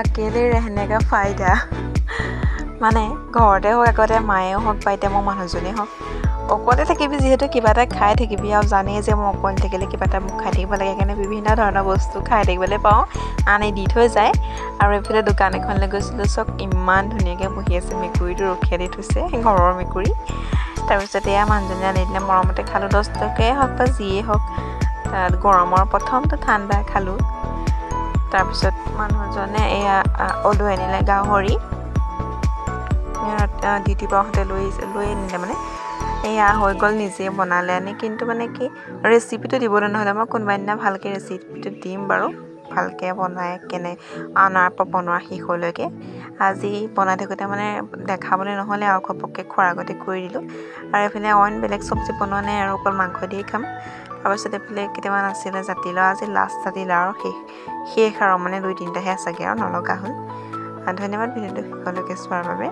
अकेले रहने का फायदा। মানে ঘৰতে হওক, আগতে মায়ে হওক বা এতিয়া মোৰ মানুহজনেই হওক, অকলে থাকিবি যিহেতু কিবা এটা খাই থাকিবি আৰু জানেই যে মই অকলে থাকিলে কিবা এটা মোক খাই থাকিব লাগে, সেইকাৰণে বিভিন্ন ধৰণৰ বস্তু খাই থাকিবলৈ পাওঁ, আনি দি থৈ যায়। আৰু এইফালে দোকান এখনলৈ গৈছিলোঁ, চব ইমান ধুনীয়াকৈ বহি আছে, মেকুৰীটো ৰখিয়া দি থৈছে, ঘৰৰ মেকুৰী। তাৰপিছত এয়া মানুহজনীয়ে আনি দিলে, মৰমতে খালোঁ, 10 টকীয়াই হওক বা যিয়েই হওক। তাত গৰমৰ প্ৰথমটো ঠাণ্ডা খালোঁ। তাৰপিছত মানুহজনে এয়া লৈ আনিলে গাহৰি, ডিউটিৰ পৰা আহোঁতে লৈ আনিলে। মানে এয়া হৈ গ'ল, নিজে বনালে আনি। কিন্তু মানে কি, ৰেচিপিটো দিবলৈ নহ'লে, মই কোনোবা দিনা ভালকৈ ৰেচিপিটো দিম বাৰু, ভালকৈ বনাই কেনে অনাৰ পৰা বনোৱা শেষলৈকে। আজি বনাই থাকোঁতে মানে দেখাবলৈ নহ'লে আৰু ঘপককৈ খোৱাৰ আগতে কৰি দিলোঁ। আৰু এইফালে অইন বেলেগ চব্জি বনোৱা নাই আৰু অকল মাংস দিয়ে খাম। তাৰপিছত এইফালে কেইটামান আছিলে জাতিলাও, আজি লাষ্ট জাতিলাও আৰু শেষ আৰু মানে 2-3টাহে আছেগৈ আৰু নলগা হ'ল। ধন্যবাদ ভিডিঅ'টো শেষলৈকে চোৱাৰ বাবে।